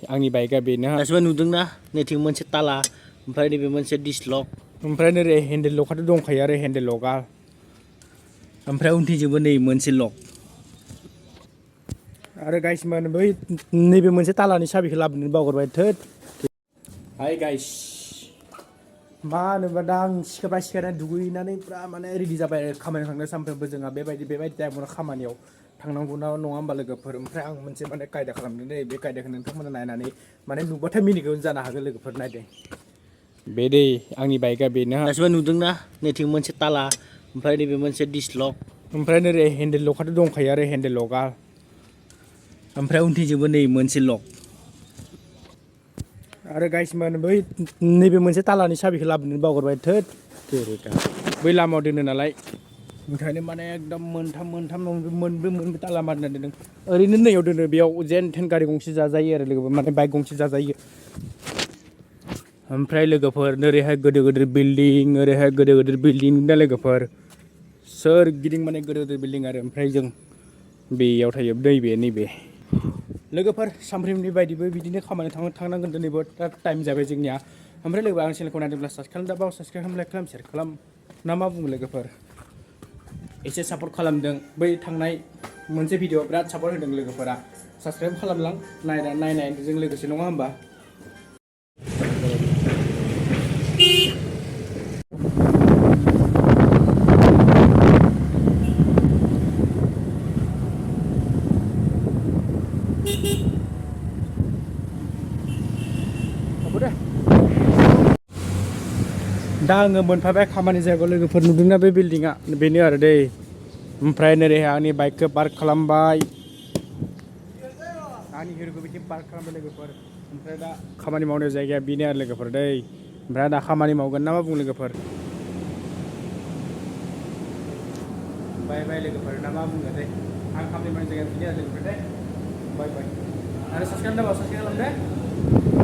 आंनि बाइकआ बेनो दासिम नुदोंना नैथिं मोनसे ताला ओमफ्राय नैबे मोनसे डिसलक ओमफ्राय नै हेन्डेल लकआथ' दंखायो आरो हेन्डेल लकआ ओमफ्राय उनथिंजोंबो नै मोनसे लक आरो गाइस मा होनो बै नैबे मोनसे तालानि साबिखौ लाबोनो बावगारबाय थोद हाय गाइस मा होनोबा दा आं सिखारनानै दुगैनानै पुरा माने रेडि जाबाय खामानियाव थांनो सानफ्रोमबो जोंहा बेबायदि टाइमावनो खामानियाव थांनांगौ ना नङा होमबा लोगोफोर ओमफ्राय आं मोनसे माने कायदा खालामदों दै बे कायदाखौ नोंथांमोना नायनानै माने नुबाथाय मिनिगोन जानो हागौ लोगोफोर नायदो बे दै आंनि बाइकआ बेनो दासिम नुदोंना नैथिं मोनसे ताला ओमफ्राय नैबे मोनसे डिसलक ओमफ्राय नै हेन्डेल लकआथ' दंखायो आरो हेन्डेल लकआ ओमफ्राय उनथिंजोंबो नै मोनसे लक आरो गाइस मा होनो बै नैबे मोनसे तालानि साबिखौ लाबोनो बावगारबाय थोद बै लामायाव दोनो नालाय ओंखायनो माने एकदम मोनथाम मोनब्रै ताला मारिना दोनदों ओरैनो नैयाव दोनो बेयाव जेन थेन गारि गंसे जाजायो आरो लोगोफोर माने बाइक गंसे जाजायो ओमफ्राय लोगोफोर ओरैहाय गोदोर बिल्डिं ओरैहाय गोदोर बिल्डिं दा लोगोफोर सोरगिदिं माने गोदोर बिल्डिं आरो ओमफ्राय जों बेयाव थायो नैबे लोगोफोर सामफ्रोमनि बायदिबो बिदिनो खामानियाव थांनांगोन दिनैबो दा टाइम जाबाय जोंनिया ओमफ्राय लोगो आं चेनेलखौ नायदोंब्ला साबसक्राइब खालामदाबाव साबसक्राइब खालाम लाइक खालाम शेयार खालाम ना मा बुङो लोगोफोर एसे सापर्ट खालामदों बै थांनाय मोनसे भिडिअ बिराद सापर्ट होदों लोगोफोरा साबसक्राइब खालामलां नायनायजों लोगोसे नङा होमबा दा आङो मोनफैबाय खामानि जायगायाव लोगोफोर नुदोंना बे बिल्डिङा बेनो आरो दै ओमफ्राय नैहाय आंनि बाइकखौ पार्क खालामबाय आंनि हिर'खौ बिदि पार्क खालामबाय लोगोफोर ओमफ्राय दा खामानि मावनाय जायगाया बेनो आरो लोगोफोर दै ओमफ्राय दा खामानि मावगोन ना मा बुङो लोगोफोर बाय लोगोफोर ना मा बुङो दै आं खामानि मावनाय जायगाया बेनो आरो लोगोफोर दै बाय आरो साबसक्राइब खालाम दे